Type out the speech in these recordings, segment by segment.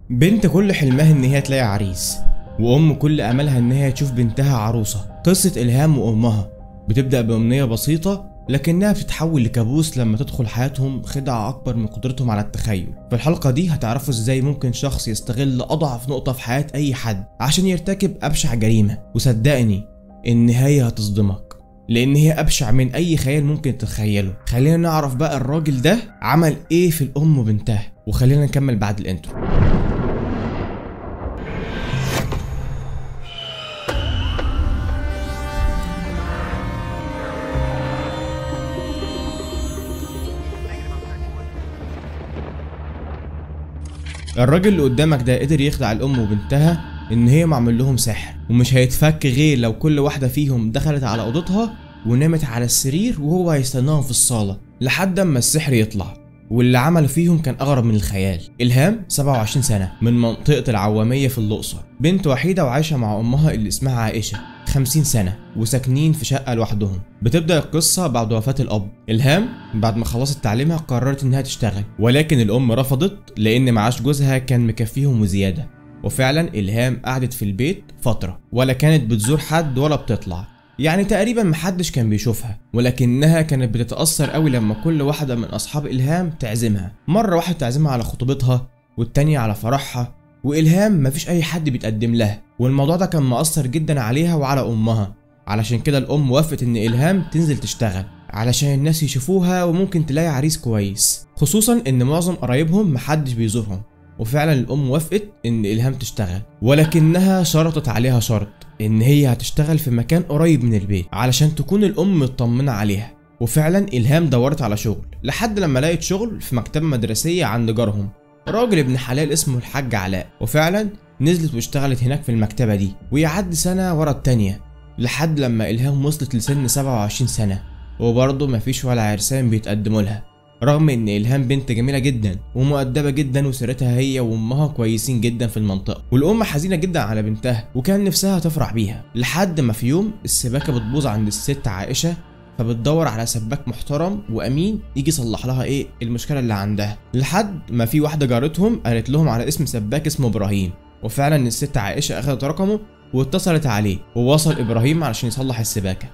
بنت كل حلمها ان هي تلاقي عريس، وام كل املها ان هي تشوف بنتها عروسه. قصة الهام وامها بتبدا بامنيه بسيطة لكنها بتتحول لكابوس لما تدخل حياتهم خدعة أكبر من قدرتهم على التخيل. في الحلقة دي هتعرفوا ازاي ممكن شخص يستغل أضعف نقطة في حياة أي حد عشان يرتكب أبشع جريمة، وصدقني النهاية هتصدمك لأن هي أبشع من أي خيال ممكن تتخيله. خلينا نعرف بقى الراجل ده عمل إيه في الأم وبنتها، وخلينا نكمل بعد ال intro. الراجل اللي قدامك ده قدر يخدع الام وبنتها ان هي معمل لهم سحر، ومش هيتفك غير لو كل واحدة فيهم دخلت على اوضتها ونامت على السرير وهو هيستناهم في الصاله لحد اما السحر يطلع. واللي عمله فيهم كان اغرب من الخيال. الهام 27 سنة من منطقة العواميه في الاقصر، بنت وحيده وعايشة مع امها اللي اسمها عائشة 50 سنة، وساكنين في شقه لوحدهم. بتبدا القصة بعد وفاه الاب. الهام بعد ما خلصت تعليمها قررت انها تشتغل، ولكن الام رفضت لان معاش جوزها كان مكفيهم وزيادة. وفعلا الهام قعدت في البيت فترة ولا كانت بتزور حد ولا بتطلع، يعني تقريبا محدش كان بيشوفها، ولكنها كانت بتتأثر قوي لما كل واحدة من أصحاب إلهام تعزمها. مرة واحدة تعزمها على خطوبتها والتانية على فرحها، وإلهام مفيش أي حد بيتقدم لها، والموضوع ده كان مأثر جدا عليها وعلى أمها. علشان كده الأم وافقت إن إلهام تنزل تشتغل علشان الناس يشوفوها وممكن تلاقي عريس كويس، خصوصا إن معظم قرايبهم محدش بيزورهم. وفعلا الأم وافقت إن إلهام تشتغل، ولكنها شرطت عليها شرط إن هي هتشتغل في مكان قريب من البيت علشان تكون الأم مطمنة عليها. وفعلا إلهام دورت على شغل لحد لما لقيت شغل في مكتبة مدرسية عند جارهم، راجل ابن حلال اسمه الحاج علاء. وفعلا نزلت واشتغلت هناك في المكتبة دي، ويعد سنة ورا التانية لحد لما إلهام وصلت لسن 27 سنة، وبرضه مفيش ولا عرسان بيتقدموا لها، رغم ان الهام بنت جميلة جدا ومؤدبه جدا وسيرتها هي وامها كويسين جدا في المنطقة. والام حزينة جدا على بنتها وكان نفسها تفرح بيها، لحد ما في يوم السباكه بتبوظ عند الست عائشة، فبتدور على سباك محترم وامين يجي يصلح لها ايه المشكلة اللي عندها، لحد ما في واحدة جارتهم قالت لهم على اسم سباك اسمه ابراهيم. وفعلا الست عائشة اخذت رقمه واتصلت عليه، ووصل ابراهيم علشان يصلح السباكه.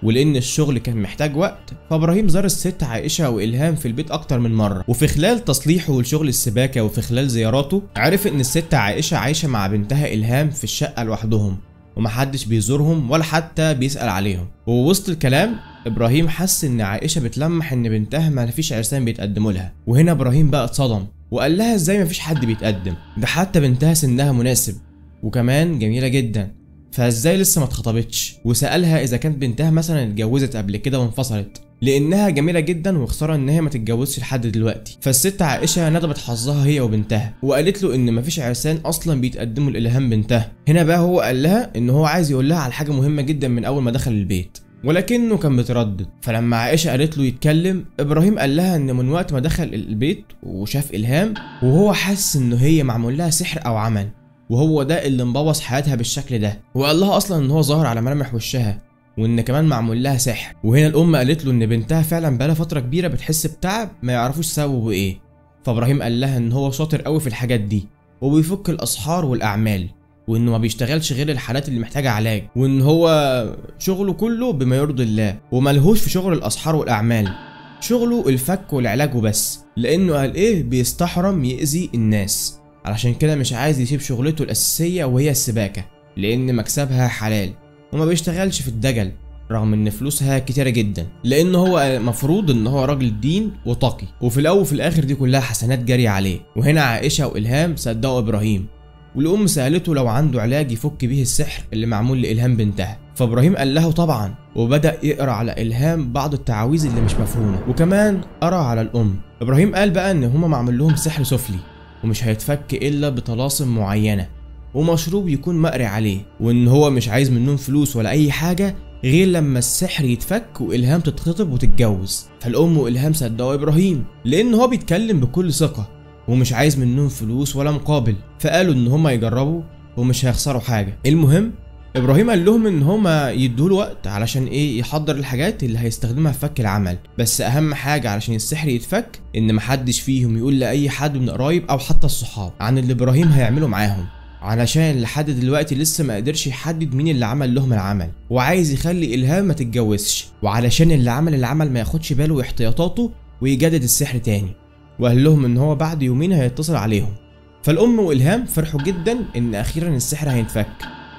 ولان الشغل كان محتاج وقت، فابراهيم زار الست عائشة والهام في البيت اكتر من مرة. وفي خلال تصليحه لشغل السباكه وفي خلال زياراته عرف ان الست عائشة عايشه مع بنتها الهام في الشقة لوحدهم، ومحدش بيزورهم ولا حتى بيسال عليهم. ووسط الكلام ابراهيم حس ان عائشة بتلمح ان بنتها ما فيش عرسان بيتقدموا لها، وهنا ابراهيم بقى اتصدم وقال لها ازاي ما فيش حد بيتقدم، ده حتى بنتها سنها مناسب وكمان جميلة جدا، فازاي لسه ما اتخطبتش؟ وسألها اذا كانت بنتها مثلا اتجوزت قبل كده وانفصلت، لانها جميلة جدا وخسارة ان هي ما تتجوزش لحد دلوقتي. فالست عائشة ندبت حظها هي وبنتها وقالت له ان مفيش عرسان اصلا بيتقدموا لالهام بنتها. هنا بقى هو قال لها ان هو عايز يقول لها على حاجة مهمة جدا من اول ما دخل البيت، ولكنه كان متردد. فلما عائشة قالت له يتكلم، ابراهيم قال لها ان من وقت ما دخل البيت وشاف الهام وهو حاسس ان هي معمول لها سحر او عمل، وهو ده اللي مبوظ حياتها بالشكل ده. وقال لها اصلا ان هو ظاهر على ملامح وشها وان كمان معمول لها سحر. وهنا الام قالت له ان بنتها فعلا بقالها فترة كبيرة بتحس بتعب ما يعرفوش سببه ايه. فابراهيم قال لها ان هو شاطر قوي في الحاجات دي وبيفك الاسحار والاعمال، وانه ما بيشتغلش غير الحالات اللي محتاجه علاج، وان هو شغله كله بما يرضي الله وملهوش في شغل الاسحار والاعمال، شغله الفك والعلاج وبس، لانه قال ايه بيستحرم يأذي الناس، علشان كده مش عايز يسيب شغلته الأساسية وهي السباكة لأن مكسبها حلال، وما بيشتغلش في الدجل رغم إن فلوسها كتيرة جدا، لأن هو مفروض إن هو راجل دين وتقي، وفي الأول وفي الآخر دي كلها حسنات جارية عليه. وهنا عائشة وإلهام صدقوا إبراهيم، والأم سألته لو عنده علاج يفك بيه السحر اللي معمول لإلهام بنتها، فإبراهيم قال له طبعا، وبدأ يقرأ على إلهام بعض التعاويذ اللي مش مفهومة، وكمان قرأ على الأم. إبراهيم قال بقى إن هما معمول لهم سحر سفلي ومش هيتفك إلا بطلاسم معينة ومشروب يكون مقري عليه، وإن هو مش عايز منهم فلوس ولا أي حاجة غير لما السحر يتفك وإلهام تتخطب وتتجوز. فالأم وإلهام صدقوا إبراهيم لأن هو بيتكلم بكل ثقة ومش عايز منهم فلوس ولا مقابل، فقالوا إن هما يجربوا ومش هيخسروا حاجة. المهم ابراهيم قال لهم ان هما يدوله وقت علشان ايه يحضر الحاجات اللي هيستخدمها في فك العمل، بس اهم حاجة علشان السحر يتفك ان محدش فيهم يقول لاي حد من قرايب او حتى الصحاب عن اللي ابراهيم هيعمله معاهم، علشان لحد دلوقتي لسه ما قدرش يحدد مين اللي عمل لهم العمل، وعايز يخلي الهام ما تتجوزش، وعلشان اللي عمل العمل ما ياخدش باله واحتياطاته ويجدد السحر تاني. وقال لهم ان هو بعد يومين هيتصل عليهم. فالام والهام فرحوا جدا ان اخيرا السحر هينفك،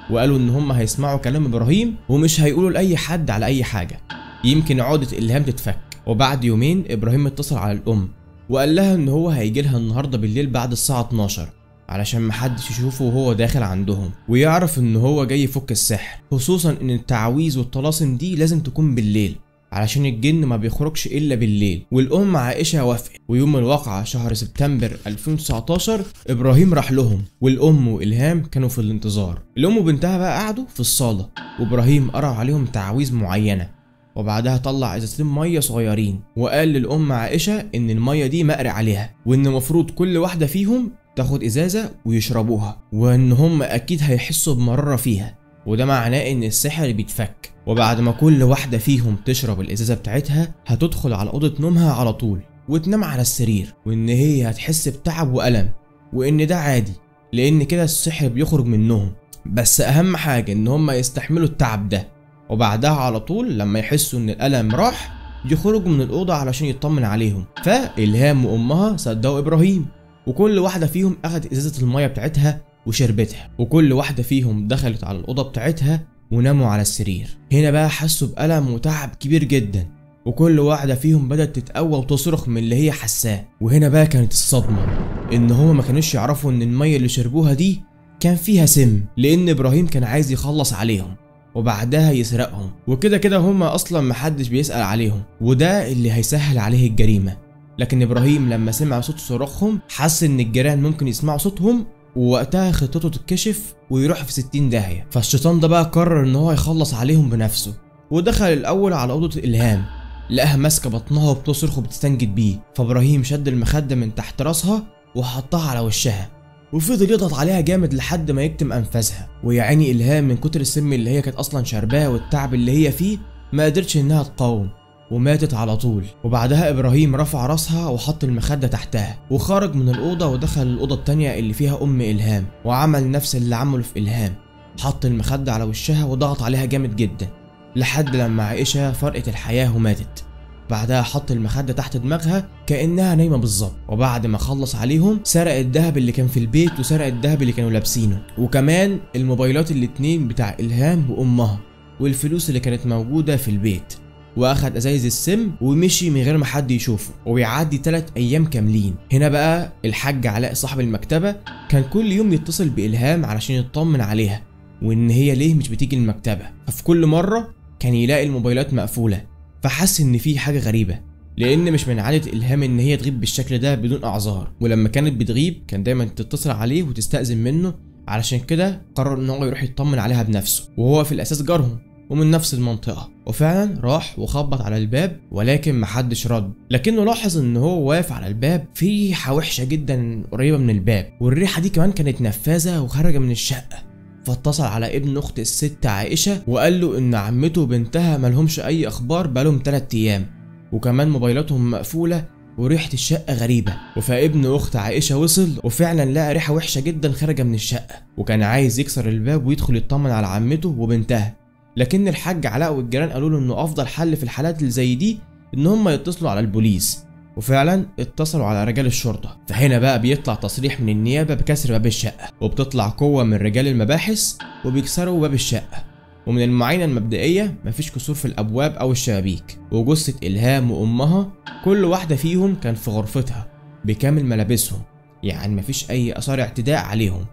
وقالوا ان هم هيسمعوا كلام ابراهيم ومش هيقولوا لاي حد على اي حاجة، يمكن عقده الهام تتفك. وبعد يومين ابراهيم اتصل على الام وقال لها ان هو هيجي لها النهارده بالليل بعد الساعة 12 علشان محدش يشوفه وهو داخل عندهم ويعرف ان هو جاي يفك السحر، خصوصا ان التعاويذ والطلاسم دي لازم تكون بالليل علشان الجن ما بيخرجش الا بالليل. والام عائشة وافقت. ويوم الواقعة شهر سبتمبر 2019 ابراهيم راح لهم، والام والهام كانوا في الانتظار. الام وبنتها بقى قعدوا في الصاله، وابراهيم قرأ عليهم تعاويذ معينة، وبعدها طلع ازازتين مية صغيرين وقال للام عائشة ان المية دي مقري عليها، وان المفروض كل واحدة فيهم تاخد ازازة ويشربوها، وان هم اكيد هيحسوا بمراره فيها، وده معناه ان السحر بيتفك. وبعد ما كل واحدة فيهم تشرب الازازه بتاعتها هتدخل على اوضة نومها على طول وتنام على السرير، وان هي هتحس بتعب والم، وان ده عادي لان كده السحر بيخرج منهم، بس اهم حاجة ان هم يستحملوا التعب ده. وبعدها على طول لما يحسوا ان الالم راح يخرجوا من الاوضة علشان يطمن عليهم. فالهام وامها صدقوا ابراهيم، وكل واحدة فيهم اخدت ازازة المية بتاعتها وشربتها، وكل واحدة فيهم دخلت على الاوضة بتاعتها وناموا على السرير. هنا بقى حسوا بألم وتعب كبير جدا، وكل واحدة فيهم بدأت تتقوى وتصرخ من اللي هي حساه. وهنا بقى كانت الصدمة، ان هما ما كانوش يعرفوا ان المية اللي شربوها دي كان فيها سم، لان ابراهيم كان عايز يخلص عليهم وبعدها يسرقهم، وكده كده هما اصلا محدش بيسأل عليهم، وده اللي هيسهل عليه الجريمة. لكن ابراهيم لما سمع صوت صراخهم حس ان الجيران ممكن يسمعوا صوتهم، ووقتها خطته تتكشف ويروح في 60 داهية. فالشيطان ده بقى قرر ان هو يخلص عليهم بنفسه، ودخل الاول على اوضة الهام، لقاها ماسكة بطنها وبتصرخ وبتستنجد بيه. فابراهيم شد المخدة من تحت راسها وحطها على وشها، وفضل يضغط عليها جامد لحد ما يكتم انفاسها. ويا عيني الهام من كتر السم اللي هي كانت اصلا شرباه والتعب اللي هي فيه ما قدرتش انها تقاوم وماتت على طول. وبعدها ابراهيم رفع راسها وحط المخدة تحتها وخرج من الاوضة ودخل الاوضة التانية اللي فيها ام الهام، وعمل نفس اللي عمله في الهام، حط المخدة على وشها وضغط عليها جامد جدا لحد لما عائشة فرقت الحياة وماتت. بعدها حط المخدة تحت دماغها كانها نايمة بالظبط. وبعد ما خلص عليهم سرق الذهب اللي كان في البيت، وسرق الذهب اللي كانوا لابسينه، وكمان الموبايلات الاتنين بتاع الهام وامها، والفلوس اللي كانت موجودة في البيت، واخد ازايز السم ومشي من غير ما حد يشوفه. وبيعدي 3 ايام كاملين. هنا بقى الحاج علاء صاحب المكتبة كان كل يوم يتصل بالهام علشان يطمن عليها وان هي ليه مش بتيجي المكتبة. ففي كل مرة كان يلاقي الموبايلات مقفولة، فحس ان في حاجة غريبة، لان مش من عادة الهام ان هي تغيب بالشكل ده بدون اعذار، ولما كانت بتغيب كان دايما تتصل عليه وتستأذن منه. علشان كده قرر ان هو يروح يطمن عليها بنفسه، وهو في الاساس جارهم ومن نفس المنطقة. وفعلا راح وخبط على الباب، ولكن محدش رد. لكنه لاحظ ان هو واقف على الباب في ريحة وحشة جدا قريبة من الباب، والريحة دي كمان كانت نفاذة وخارجة من الشقة. فاتصل على ابن اخت الست عائشة وقال له ان عمته وبنتها ملهمش اي اخبار بقالهم 3 ايام، وكمان موبايلاتهم مقفولة وريحة الشقة غريبة. وفابن اخت عائشة وصل وفعلا لقى ريحة وحشة جدا خارجة من الشقة، وكان عايز يكسر الباب ويدخل يطمن على عمته وبنتها، لكن الحاج علاء والجيران قالوا له انه افضل حل في الحالات اللي زي دي ان هم يتصلوا على البوليس. وفعلا اتصلوا على رجال الشرطة. فهنا بقى بيطلع تصريح من النيابة بكسر باب الشقة، وبتطلع قوة من رجال المباحث وبيكسروا باب الشقة. ومن المعاينة المبدئية مفيش كسور في الابواب او الشبابيك، وجثه الهام وامها كل واحدة فيهم كان في غرفتها بكامل ملابسهم، يعني مفيش اي اثار اعتداء عليهم،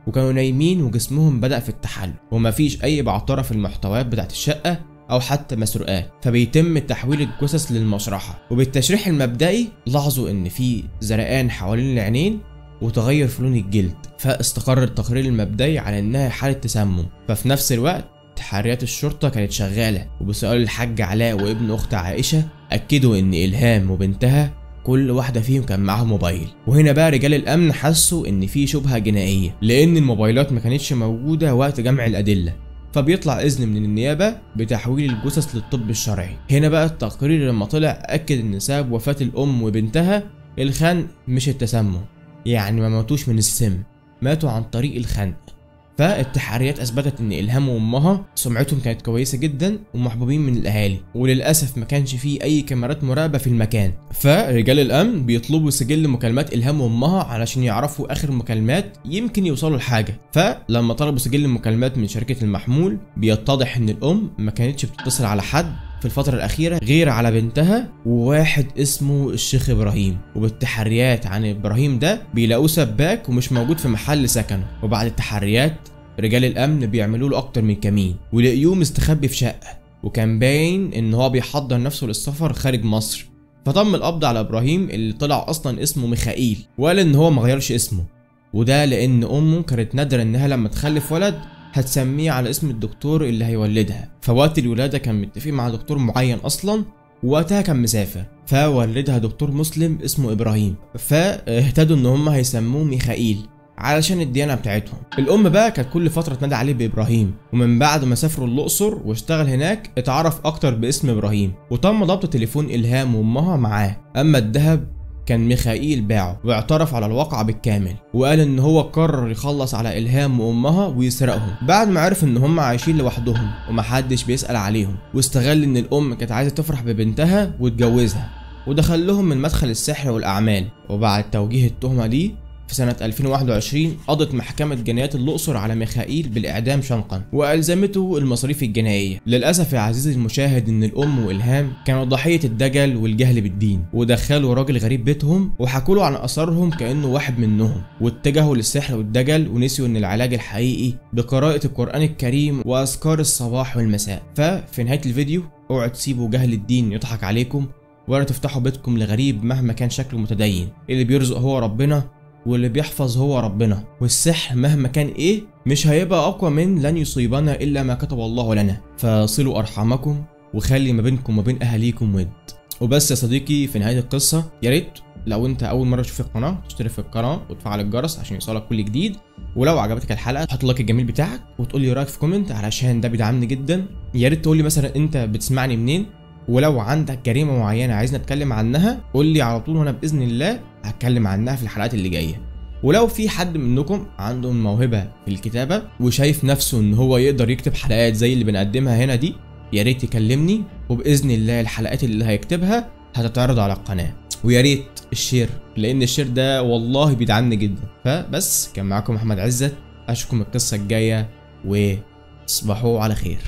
وكانوا نايمين وجسمهم بدأ في التحلل، ومفيش أي بعطرة في المحتويات بتاعت الشقة أو حتى مسروقات. فبيتم تحويل الجثث للمشرحة، وبالتشريح المبدئي لاحظوا إن في زرقان حوالين العينين وتغير في لون الجلد، فاستقر التقرير المبدئي على إنها حالة تسمم. ففي نفس الوقت تحريات الشرطة كانت شغالة، وبسؤال الحاج علاء وابن أخت عائشة أكدوا إن إلهام وبنتها كل واحدة فيهم كان معاها موبايل. وهنا بقى رجال الأمن حسوا إن في شبهة جنائية، لأن الموبايلات ما كانتش موجودة وقت جمع الأدلة، فبيطلع إذن من النيابة بتحويل الجثث للطب الشرعي. هنا بقى التقرير لما طلع أكد إن سبب وفاة الأم وبنتها الخنق مش التسمم، يعني ما ماتوش من السم، ماتوا عن طريق الخنق. فالتحريات اثبتت ان الهام وامها سمعتهم كانت كويسة جدا ومحبوبين من الاهالي، وللاسف ما كانش فيه اي كاميرات مراقبة في المكان. فرجال الامن بيطلبوا سجل مكالمات الهام وامها علشان يعرفوا اخر مكالمات يمكن يوصلوا لحاجة. فلما طلبوا سجل المكالمات من شركة المحمول بيتضح ان الام ما كانتش بتتصل على حد في الفترة الأخيرة غير على بنتها وواحد اسمه الشيخ إبراهيم. وبالتحريات عن إبراهيم ده بيلاقوه سباك ومش موجود في محل سكنه. وبعد التحريات رجال الأمن بيعملوا له أكتر من كمين ولقيوه مستخبي في شقة، وكان باين إن هو بيحضر نفسه للسفر خارج مصر. فتم القبض على إبراهيم اللي طلع أصلا اسمه ميخائيل، وقال إن هو مغيرش اسمه، وده لأن أمه كانت نادرة إنها لما تخلف ولد هتسميه على اسم الدكتور اللي هيولدها. فوقت الولادة كان متفق مع دكتور معين أصلا، ووقتها كان مسافر، فولدها دكتور مسلم اسمه إبراهيم، فاهتدوا إن هم هيسموه ميخائيل علشان الديانة بتاعتهم. الأم بقى كانت كل فترة تنادي عليه بإبراهيم، ومن بعد ما سافروا الأقصر واشتغل هناك اتعرف أكتر باسم إبراهيم، وتم ضبط تليفون إلهام وأمها معاه. أما الذهب كان ميخائيل باعه واعترف على الواقعة بالكامل، وقال ان هو قرر يخلص على إلهام وامها ويسرقهم بعد ما عرف ان هم عايشين لوحدهم ومحدش بيسأل عليهم، واستغل ان الام كانت عايزة تفرح ببنتها وتجوزها، ودخل لهم من مدخل السحر والاعمال. وبعد توجيه التهمة دي في سنة 2021 قضت محكمة جنايات الأقصر على ميخائيل بالإعدام شنقا وألزمته المصاريف الجنائية. للأسف يا عزيزي المشاهد إن الأم وإلهام كانوا ضحية الدجل والجهل بالدين، ودخلوا راجل غريب بيتهم وحكوا له عن آثارهم كأنه واحد منهم، واتجهوا للسحر والدجل ونسيوا إن العلاج الحقيقي بقراءة القرآن الكريم وأذكار الصباح والمساء. ففي نهاية الفيديو اوعوا تسيبوا جهل الدين يضحك عليكم، ولا تفتحوا بيتكم لغريب مهما كان شكله متدين. اللي بيرزق هو ربنا واللي بيحفظ هو ربنا، والسحر مهما كان ايه مش هيبقى اقوى من لن يصيبنا الا ما كتب الله لنا. فصلوا ارحامكم وخلي ما بينكم وما بين اهاليكم ود. وبس يا صديقي في نهاية القصة، يا ريت لو انت اول مرة تشوف القناة تشترك في القناة وتفعل الجرس عشان يوصلك كل جديد، ولو عجبتك الحلقة تحط like الجميل بتاعك وتقول لي رايك في comment علشان ده بيدعمني جدا. يا ريت تقول لي مثلا انت بتسمعني منين، ولو عندك جريمة معينة عايزنا نتكلم عنها قول لي على طول وانا باذن الله هتكلم عنها في الحلقات اللي جاية. ولو في حد منكم عنده موهبة في الكتابة وشايف نفسه ان هو يقدر يكتب حلقات زي اللي بنقدمها هنا دي، يا ريت يكلمني وباذن الله الحلقات اللي هيكتبها هتتعرض على القناة. ويا ريت ال share، لان ال share ده والله بيدعمني جدا. فبس كان معاكم احمد عزت، اشوفكم القصة الجاية وتصبحوا على خير.